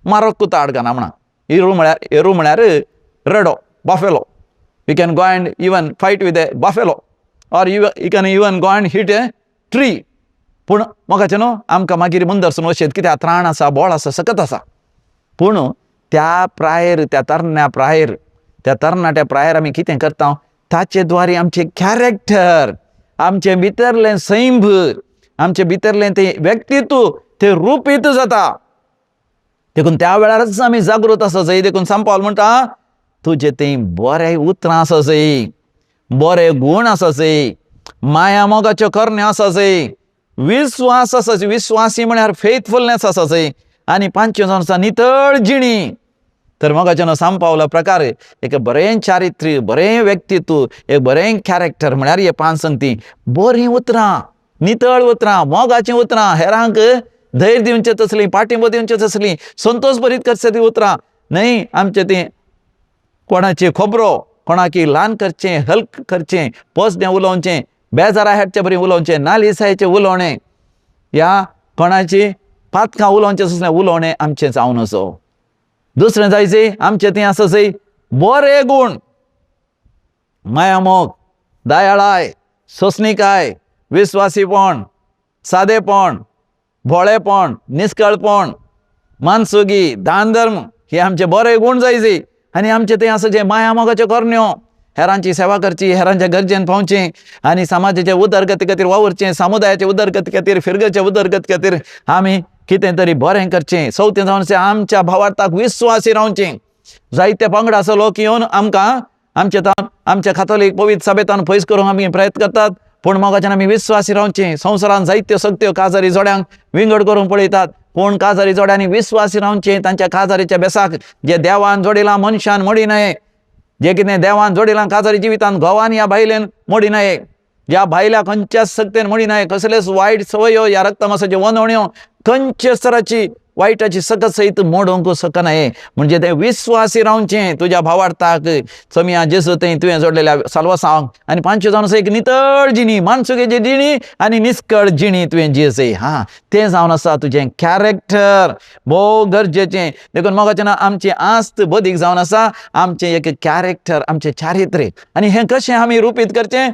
मारोक्कू ताडगाना म्हणा. एरू म्हळ्यार, एरू म्हळ्यार रेडो, buffalo. You can go and even fight with a buffalo or you can even go and hit a tree. पूण मोगाचें न्हू आमकां मागीर मुंदरसून वचेत, कित्याक त्राण आसा, बोळ आसा, सकत आसा. पूण त्या प्रायेर, त्या तरण्या प्रायेर, त्या तरणाट्या प्रायेर आमी कितें करता, ताचे द्वारे आमचें कॅरेक्टर, आमचें भितरलें सैंब, आमचें भितरलें तें व्यक्तित्व तें रुपीत जाता. देखून त्या वेळारच आमी जागृत आसा जाय. देखून सांपावल म्हणटा तुजें तें बरें उतरां आसा जाय, बरे गूण आसा जाय, माया मोगाच्यो करण्यो आसा जाय, विस्वास आसा, विस्वासी म्हळ्यार फेथफुलनेस आसा जाय, आनी पांचव्यो जावन आसा नितळ जिणी. तर मोगाचें न्हू सांपावला प्रकार एक बरें चारित्र्य, बरें व्यक्तित्व, एक बरें कॅरेक्टर म्हळ्यार हे पांच संगती, बरीं उतरां, नितळ उतरां, मोगाचीं उतरां, हेरांक धैर्य दिवचें तसलीं, पाठिंबो दिवचें तसलीं, संतोश भरीत करचें ती उतरां न्हय. आमचें तीं कोणाची खबरो कोणाकी ल्हान करचें, हल्क करचें, पोसडें उलोवचें, बेजारा हाडचे बरी उलोवचें, नालिसायेचें उलोवणें या कोणाची पातकां उलोवचें तसलें उलोवणें आमचें जावन असो. दुसरें जायचे आमचें तें आसा सय बरे गूण, मायामोग, दयाळाय, सोंसणिकाय, विस्वासीपण, सादेपण, भोळेपण, निस्कळपण, मानसुगी, दानधर्म हे आमचे बरे गूण जायचे. आनी आमचें तें आसा जें मायामोगाच्यो करण्यो, हेरांची सेवा करची, हेरांच्या गरजेन पावचें आनी समाजाचे उदरगती खातीर वावुरचें, समुदायाचे उदरगती खातीर, फिरगचे उदरगती खातीर आमी कितें तरी बरें करचें. चवथें जावन आसा आमच्या भावार्थाक विस्वासी रावचें. जायते पंगड आसा लोक येवन आमकां आमच्या आमच्या कातोलीक पवित्र सभेतान पयस करूंक आमी प्रयत्न करतात, पूण मोगाच्यान आमी विस्वासी रावचें. संवसारान जायत्यो सक्त्यो काजारी जोड्यांक विंगड करूंक पळयतात, पूण काजारी जोड्यांनी विस्वासी रावचें. तांच्या काजारीच्या बेसाक जे देवान जोडिलां मनशान मोडी न्हय, जे कितें देवान जोडिलां काजारी जिवितान घोवान ह्या बायलेन मोडी न्हय, ह्या बायल्या खंयच्याच सक्तेन मोडी न्हय, कसलेच वायट सवयो ह्या रक्तमासाच्यो वनवण्यो खंयच्याच तराची वायटाची सकत सयत मोडूंक शकनाय. म्हणजे तें विस्वासी रावचें तुज्या भावार्थाक चमया जेजू थंय तुवें जोडलेल्या साल्वासांव. आनी पांचशे जावन आसा एक नितळ जिणी, मानसुकेची जिणी आनी निस्कळ जिणी तुवें जियेसय. हा, तें जावन आसा तुजें कॅरेक्टर, भोव गरजेचें. देखून मोगाचें ना आमची आस्त बदीक जावन आसा आमचें एक कॅरेक्टर, आमचें चारित्र्य. आनी हें कशें आमी रुपीत करचें?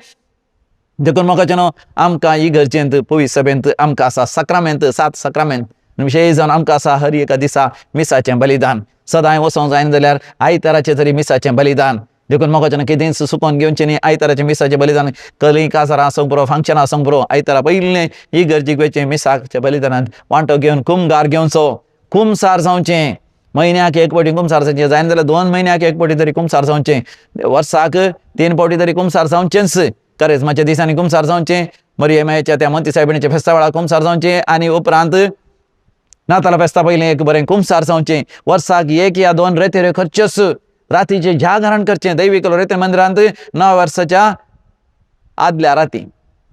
देखून मोगाचें न्हू आमकां इगर्जेंत पवित्र सभेंत आमकां आसा साक्रामेंत, सात साक्रामेंत विशेश जावन आमकां आसा हर एका दिसा मिसाचें बलिदान. सदांय वचोंक जायना जाल्यार आयताराचें तरी मिसाचें बलिदान. देखून मोगाचें कितेंच सुकोवन घेवचें न्ही. आयताराचें मिसाचें बलिदान कली काजारां आसूंक पुरो, फंक्शनां आसूंक पुरो, आयतारा पयलें इगर्जीक वयचें, मिसाच्या बलिदानान वांटो घेवन कुमगार घेवचो, कुमसार जावचें. म्हयन्याक एक फावटी कुमसार जावचें, जायना जाल्यार 2 म्हयन्याक एक फावटी तरी कुमसार जावचें, वर्साक 3 फावटी तरी कुमसार जावचेंच. करेजमाच्या दिसांनी कुमसार जावचें, मरिये मायेच्या त्या मंती सायबिणीच्या फेस्ता वेळार कुमसार जावचें आनी उपरांत नातालां फेस्ता पयलीं एक बरें कुमसार जावचें. वर्साक 1 या 2 रेतेऱ्यो करच्योच. रातीचें जागरण करचें दैवीक रेते मंदिरांत 9 वर्साच्या आदल्या राती,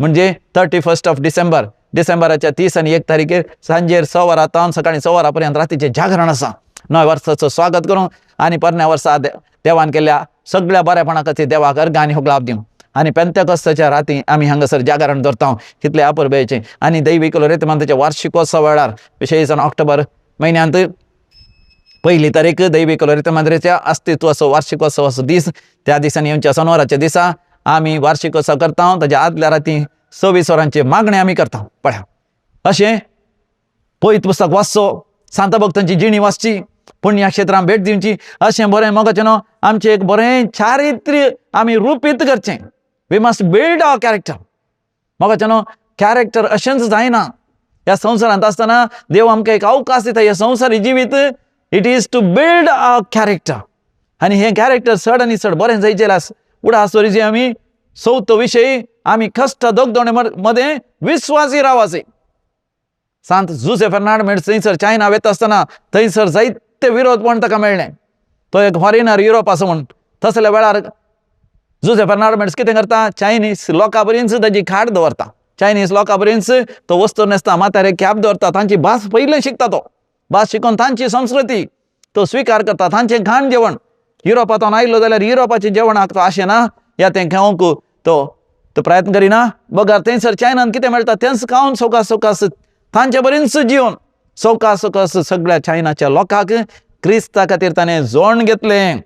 म्हणजे 31 डिसेंबर, डिसेंबराच्या 30 आनी 1 तारखेर सांजेर 6 वरां तावन सकाळीं 6 वरां पर्यंत रातीचें जागरण आसा. 9 वर्साचो स्वागत करूं आनी परण्या वर्सा देवान केल्ल्या सगळ्या बरेपणा खातीर देवाक अर्घ आनी होगलाप दिवं. आनी पेंतेकोस्ताच्या राती आमी हांगासर जागरण दवरता, कितलें अपुरबायेचें. आनी दैवीक रेत मंदिराच्या वार्षिकोत्सवा वेळार विशेश जावन ऑक्टोबर म्हयन्यांत 1 तारीख दैवीक रेत मंदिराच्या अस्तित्वाचो वार्षिकोत्सवाचो दीस, त्या दिसांनी येवच्या सोनवाराच्या दिसा आमी वार्षिकोत्सव करता. ताच्या आदल्या राती 26 वरांचे मागणें आमी करता. पळया अशें पवित्र पुस्तक वाचचो, सांता भक्तांची जिणी वाचची, पुण्यक्षेत्रां भेट दिवची. अशें बरें मोगाचें न्हू आमचें एक बरें चारित्र्य आमी रुपीत करचें. We must build our character. मोगाचें न्हू कॅरेक्टर अशेंच जायना. ह्या संवसारांत आसतना देव आमकां एक अवकाश दिता, हें संवसारी जिवीत it is to build our character. आनी हें कॅरेक्टर चड आनी चड बरें जायचें जाल्यार उडास जे आमी चवथो विशय आमी कश्ट दोगदोणे मदें विस्वासी रावाचे. सांत जुजे फेर्नांड मेड्स थंयसर चायना वता आसतना थंयसर जायते विरोधपण ताका मेळ्ळें. तो एक फॉरेनर युरोप आसा म्हूण. तसल्या वेळार जुजे फेर्नांड मेड्स कितें करता, चायनीज लोकां बरींच ताजी खाट दवरता, चायनीज लोकां बरींच तो वस्तू न्हेसता, माथ्यार एक कॅप दवरता, तांची भास पयलें शिकता, तो भास शिकोवन तांची संस्कृती तो स्विकार करता, तांचें खाण जेवण. युरोपांतल्यान आयलो जाल्यार युरोपाचें जेवणाक तो आशेना या तें खावंक तो तो प्रयत्न करिना, बगर थंयसर चायनान कितें मेळटा तेंच खावन सवकास सवकास तांचे बरींच जिवन सवकास सवकास सगळ्या चायनाच्या लोकांक क्रिस्ता खातीर ताणें जोण घेतलें.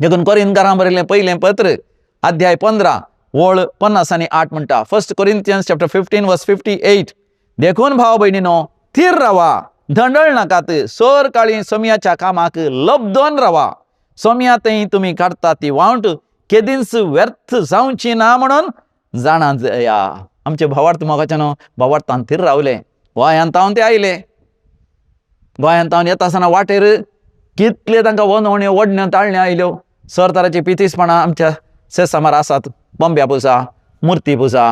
देखून कोरिंथकारां बरयलें पयलें पत्र अध्याय 15 वळ 50 आनी 8 म्हणटा, 1 कोरिंथियन्स चॅप्टर 15 वर्स 58, देखून भाव भयणीनो थीर रावा, धंडळ नाकात, सोर काळी सोमयाच्या कामाक लब्दोन रावा, सोमया थंय तुमी काडटा ती वावट केदींच व्यर्थ जावची ना म्हणून जाणा जाया. आमचे भावार्थ मोगाचे न्हू भावार्थान थीर रावले. गोंयांत तावन ते आयले, गोंयांत तावन येता आसतना वाटेर कितले तांकां वनवण्यो वडण्यो ताळण्यो आयल्यो. सरतराची पितीसपणां आमच्या सेसामार आसात. बंब्या पुजा, मुर्ती पुजा,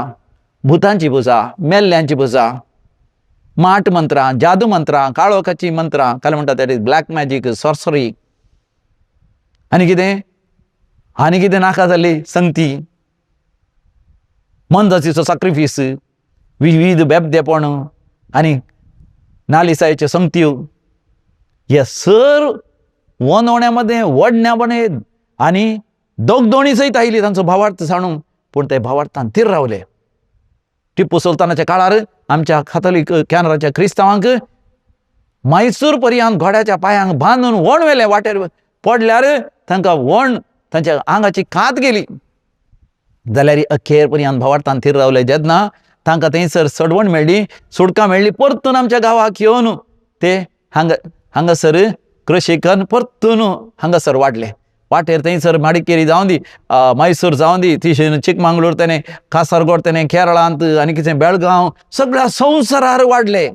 भुतांची पुजा, मेल्ल्यांची पुजा, माट मंत्रां, जादू मंत्रां, काळोखाची मंत्रां, काय म्हणटा that is black magic, sorcery, आनी कितें आनी कितें नाका जाल्ली संगती, मनजातीचो साक्रिफीस, विविध बेबदेपण आनी नालिसायच्यो संगत्यो, हे सर वनवण्या मदें वडण्या मदें आनी दोगदोणी सयत आयली तांचो भावार्थ सांडूंक, पूण ते भावार्थान थीर रावले. टिप्पू सुलतानाच्या काळार आमच्या कातोलीक कॅनराच्या क्रिस्तांवांक मैसूर पर्यंत घोड्याच्या पांयांक बांदून व्हण व्हेले. वाटेर पडल्यार तांकां व्हण तांच्या आंगाची कात गेली. जाल्यार अखेर पर्यंत भावार्थान थीर रावले. जेन्ना तांकां थंयसर सडवण मेळ्ळी, सुटका मेळ्ळी, परतून आमच्या गांवाक येवन ते हांगासर कृशी करून परतून हांगासर वाडले. वाटेर थंयसर माडिकेरी जावं दी, मैसूर जावं दी, तिशेन चिकमंगळूर तेणें कासारगोड तेणें केरळांत आनी कितें बेळगांव, सगळ्या संवसारार वाडले.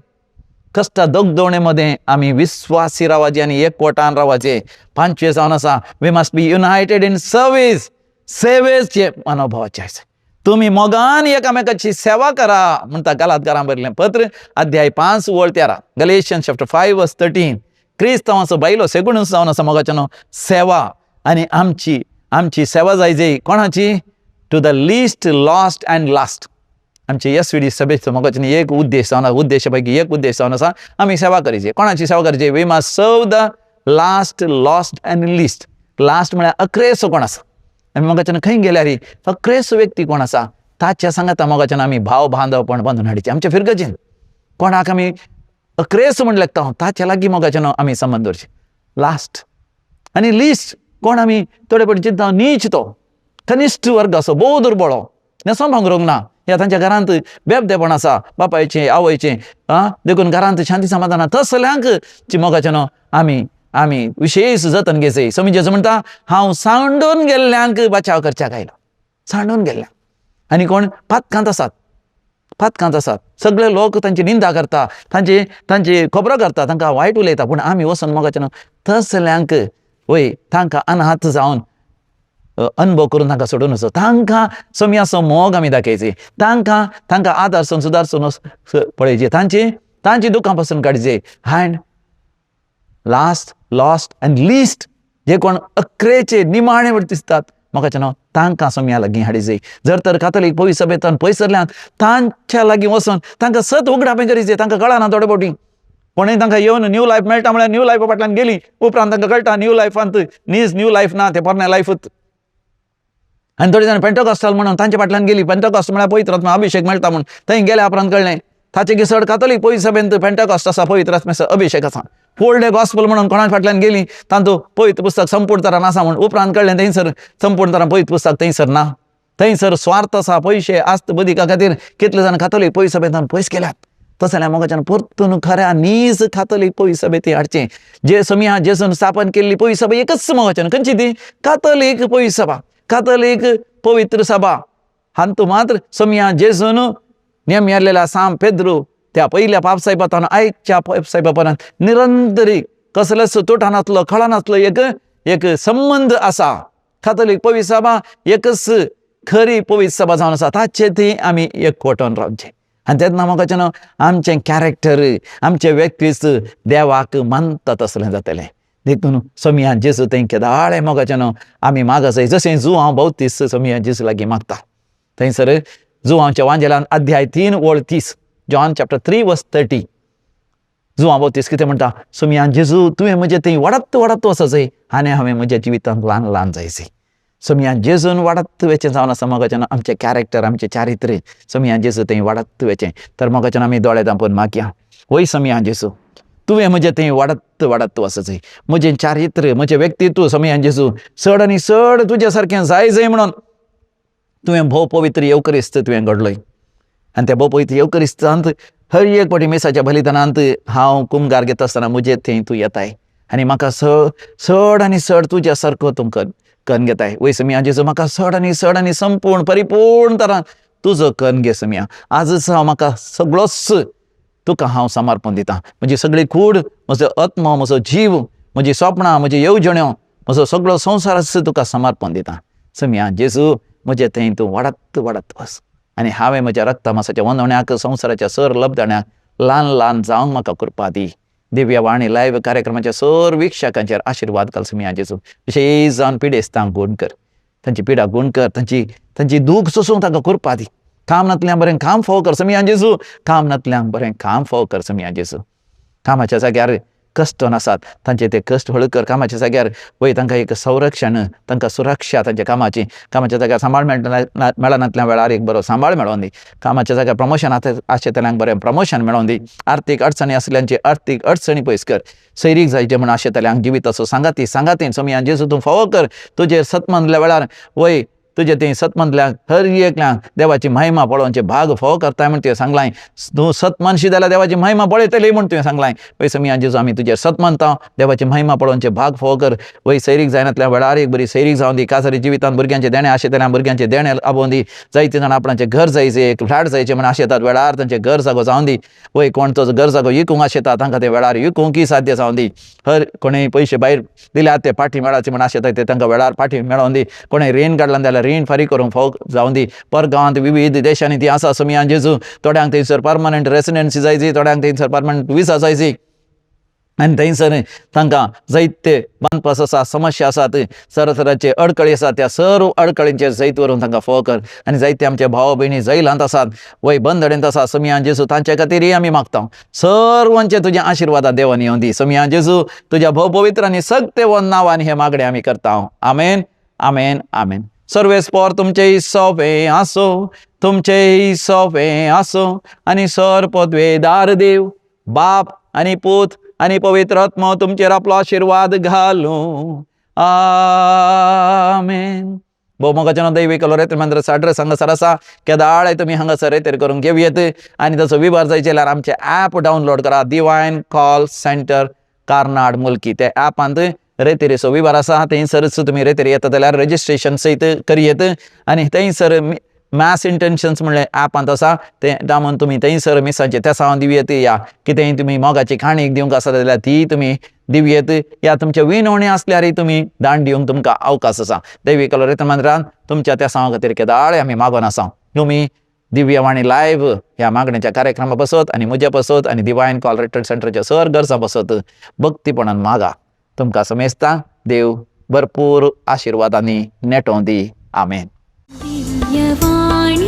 कश्टा दगदोणे मदें आमी विस्वासी रावाचे आनी एकवटान रावाचे. पांचवे जावन आसा, we must be united in service. सेवेचे मनोभावाचे आसा. तुमी मोगान एकामेकाची सेवा करा म्हणटा गलातकारां बरयलें पत्र अध्याय 5 वळ 13, गलेशियन चॅप्टर 5 वर्स 13. क्रिस्तांवाचो बायलो सेगुणूच जावन आसा मोगाच्यानो सेवा. आनी आमची आमची सेवा जाय जाय कोणाची? To the least, lost and last. आमचे एस वी डी सभेचो मोगाच्यानी एक उद्देश जावन, उद्देशा पैकी एक उद्देश जावन आसा, आमी सेवा करीचे. कोणाची सेवा करची? We must serve the last, lost and least. Last म्हळ्यार अक्रेसो कोण आसा. आमी मोगाच्यान खंय गेल्यार अक्रेसो व्यक्ती कोण आसा ताच्या सांगाता मोगाच्यान आमी भाव बांधवपण बांदून हाडचे. आमच्या फिरगजेन कोणाक आमी अक्रेस म्हण लेखता ताच्या लागीं मोगाच्यान आमी संबंद दवरचे. लास्ट आनी लिस्ट कोण आमी थोडे फावटी चिंता, नीच तो कनिश्ठ वर्ग असो भोव दुर्बळो, न्हेसोन भांगरूंक ना, ह्या तांच्या घरांत बेबदेपण आसा बापायचें आवयचें, आं देखून घरांत शांती समाधान ना, तसल्यांक मोगाच्यान आमी आमी विशेश जतन घेयचें. स्वामी जेजू म्हणटा, हांव सांडून गेल्ल्यांक बचाव करच्याक आयलो. सांडून गेल्ल्यांक. आनी कोण पातकांत आसात, पातकांत आसात, सगळे लोक तांची निंदा करता, तांची तांची खबरो करता, तांकां वायट उलयता, पूण आमी वचून मोगाच्यान तसल्यांक वय तांकां अनाथ जावन अनुभव करून तांकां सोडून वचो. तांकां सोमयाचो मोग आमी दाखयचे, तांकां तांकां आदारसून सुदारसून पळयचे, तांची तांची दुखां पासून काडचे. And last, lost and least जे कोण अकरेचे निमाणे वयर दिसतात म्हाका न्हू तांकां सोमया लागीं हाडीचे. जर तर कातोलीक पवित्र सभेंतल्यान पयस सरल्यान तांच्या लागीं वचून तांकां सत उगडापें करीचे. तांकां कळना थोडे फावटी, कोणूय तांकां येवन न्यू लायफ मेळटा म्हळ्यार न्यू लायफा फाटल्यान गेली, उपरांत तांकां कळटा न्यू लायफांत नीज न्यू लायफ ना, तें पोरणें लायफूच. आनी थोडी जाणां पेंटोकॉस्टल म्हणून तांच्या फाटल्यान गेली, पेंटोकॉस्ट म्हळ्यार पवित्र आत्मा अभिशेक मेळटा म्हूण, थंय गेल्या उपरांत कळ्ळें ताचे की चड कातोलीक पवित्र सभेंत पेंटोकॉस्ट आसा, पवित्र आत्म्याचो अभिशेक आसा. फोर डे गॉस्पल म्हणून कोणा फाटल्यान गेली, तांतू पवित्र पुस्तक संपूर्ण तरान आसा म्हूण, उपरांत कळ्ळें थंयसर संपूर्ण तरान पवित्र पुस्तक थंयसर ना, थंयसर स्वार्थ आसा, पयशे आस्त बदिका खातीर कितले जाण कातोलीक पवित्र सभेंतल्यान पयस गेल्यात. तशें जाल्यार मोगाच्यान परतून खऱ्या नीज कातोलीक पवित्र सभेंत हाडचें. जे सोमया जेजून स्थापन केल्ली पवित्र सभा एकच मोगाच्यान, खंयची ती? कातोलीक पवित्र सभा, कातोलीक पवित्र सभा. हांतू मात्र सोमया जेजून नेम आसलेल्या सांत पेद्रू त्या पयल्या पापसाहेबान आयच्या पापसाहेबा पर्यंत निरंतरी कसलेच तुटनासलो खळनासलो एक एक संबंद आसा. कातोलीक पवित्र सभा एकच खरी पवित्र सभा जावन आसा, ताचे ती आमी एकवटून रावचें. आनी तेन्ना म्हाका न्हू आमचें कॅरेक्टर, आमचें व्यक्तित्व देवाक मानता तसलें जातलें. देखून सोमया जेजू थंय केदाळे मोगाचें न्हू आमी मागासय जशें जुवांव बावतीस सोमया जेजू लागीं मागता. थंयसर जुवांवच्या वांजेलान अध्याय 3 वळ 30, जॉन चॅप्टर 3 वर्स 30, जुवांव बावतीस कितें म्हणटा? सोमया जेजू तुवें म्हजें थंय वाडत वाडत वचचय आनी हांवें म्हज्या जिवितांत ल्हान ल्हान जायचें. सोमया जेजून वाडत वचें जावन आसा मोगाचें न्हू आमचें कॅरेक्टर, आमचें चारित्र्य सोमया जेजू थंय वाडत वचें. तर मोगाचें आमी दोळे धांपून मागया, वय सोमया जेजू तुवें म्हजें थंय वाडत वाडत वचचय, म्हजें चारित्र्य, म्हजें व्यक्तित्व सोमया जेजू चड आनी चड तुज्या सारकें जाय जाय म्हणून तुवें भोव पवित्र येवकरिस्त तुवें घडलय. आनी त्या भोव पवित्र येवकरिस्तांत हर एक फावटी मिसाच्या बलिदानांत हांव कुमगार घेता आसतना म्हजे थंय तूं येताय आनी म्हाका चड आनी चड तुज्या सारको तूं कन्न घेताय. वय सोमया जेजू म्हाका चड आनी चड आनी संपूर्ण परिपूर्ण तरान तुजो कन्न घे सोमया. आजच हांव म्हाका सगळोच तुका हांव समर्पण दिता, म्हजी सगळी कूड, म्हजो आत्मो, म्हजो जीव, म्हजी सपनां, म्हजी येवजण्यो, म्हजो सगळो संवसारच तुका समर्पण दिता. सोमया जेजू म्हजे थंय तूं वाडत वाडत वच आनी हांवें म्हज्या रक्ता मासाच्या वंदवण्याक संवसाराच्या सर लब्दण्याक ल्हान ल्हान जावंक म्हाका कृपा दी. दिव्य वाणी लायव्ह कार्यक्रमाच्या सर वीक्षकांचेर आशिर्वाद घाल सोमया जेजू. विशेश जावन पिडेस्तांक गूण कर, तांची पिडा गूण कर, तांची तांची दूख सोसूंक तांकां कृपा दी. काम नातल्यांक बरें काम फोव कर सोमया जेजू, काम नातल्यांक बरें काम फोव कर सोमया जेजू. कामाच्या जाग्यार कश्टन आसात तांचे ते कश्ट हळू कर. कामाच्या जाग्यार वय तांकां एक संरक्षण, तांकां सुरक्षा, तांच्या कामाची कामाच्या जाग्यार सांबाळ मेळनातल्या वेळार एक बरो सांबाळ मेळोन दी. कामाच्या जाग्यार प्रमोशन आशेतल्यांक बरें प्रमोशन मेळोन दी. आर्थीक अडचणी आसल्यांची आर्थीक अडचणी पयस कर. सैरीक जायचे म्हण आशेतल्यांक जिविताचो सांगाती सांगातीन सोमया जेजू तूं फावो कर. तुजेर सतमनल्या वेळार वय तुजे थंय सतमंतल्यांक हर एकल्यांक देवाची महिमा पळोवचे भाग फावो करताय म्हण तुवें सांगलाय. तूं सतमानशी जाल्यार देवाची महिमा पळयतली म्हण तुवें सांगलाय. वय सोमया जेजू आमी तुजेर सतमनता, देवाची महिमा पळोवचे भाग फावो कर. वय सैरीक जायनातल्या वेळार एक बरी सैरीक जावन दी. काजारी जिवितांत भुरग्यांचे देणें आशेतल्या भुरग्यांचे देणें आबोवन दी. जायते जाण आपणाचें घर जायचें, एक फ्लॅट जायचें म्हण आशेतात, वेळार तांचें घर जागो जावन दी. वय कोण तो घर जागो विकूंक आशेता तांकां ते वेळार विकूंकय साध्य जावन दी. हर कोणेय पयशे भायर दिल्यार ते फाटीं मेळाचे म्हण आशेता ते तांकां वेळार फाटीं मेळोवन दी. कोणेय रीण काडलां जाल्यार रीण फारीक करूंक फावो जावन दी. पर गांवांत विविध देशांनी ती आसा सोमया जेजू, थोड्यांक थंयसर परमनंट रेसिडेन्सी जायची, थोड्यांक थंयसर परमनंट विसा जायची आनी थंयसर तांकां जायते बांदपास आसा, समस्या आसात, तरातराचे अडकळी आसात, त्या सर्व अडकळींचेर जैत व्हरून तांकां फावो कर. आनी जायते आमचे भाव भयणी जैलांत आसात, वय बंदडेंत आसा सोमया जेजू, तांचे खातीरय आमी मागता. सर्वांचे तुज्या आशिर्वादा देवान येवन दी. सोमया जेजू तुज्या भोव पवित्र आनी सगते नांवान हे मागणे आमी करता. आमेन, आमेन, आमेन. सर्वेस्पोर तुमचे सोंपें आसो, तुमचे सोंपें आसो आनी सर पदवेदार देव बाप आनी पूत आनी पवित्र आत्मो तुमचेर आपलो आशिर्वाद घालूं. आमेन. भोवमोगाचें दैवी कलोरेत्र मंदिराचो एड्रेस हांगासर आसा. केदाळे तुमी हांगासर रेतेर करूंक घेवयेत आनी ताचो विवर जाय जाल्यार आमचें ऍप डावनलोड करा, divine call centre Karnad Mulki. ते ऍपांत रेतेरीचो विवर आसा, थंयसरच तुमी रेतेर येता जाल्यार रजिस्ट्रेशन सयत करयेत आनी थंयसर मॅस इंटेन्शन्स म्हणलें ऍपांत आसा तें दामून तुमी थंयसर मिसांचें तेसांव दिवयेत, या कितेंय तुमी मोगाची काणी दिवंक आसा जाल्यार ती तुमी दिवयेत, या तुमचे विनवणी आसल्यारय तुमी दान दिवंक तुमकां अवकाश आसा. दैवी कलोरेत्र मंदिरान तुमच्या तेसांवा खातीर केदाळे आमी मागून आसा. तुमी दिव्यवाणी लायव्ह ह्या मागण्याच्या कार्यक्रमा बसत आनी म्हज्या बसत आनी डिवायन कॉल रिट्रीट सेंटरच्या सर गरजां बसत भक्तीपणान मागा. तुमकां समेस्तांक देव भरपूर आशिर्वादांनी नेटोवं दी. आमेन. दिव्यवाणी.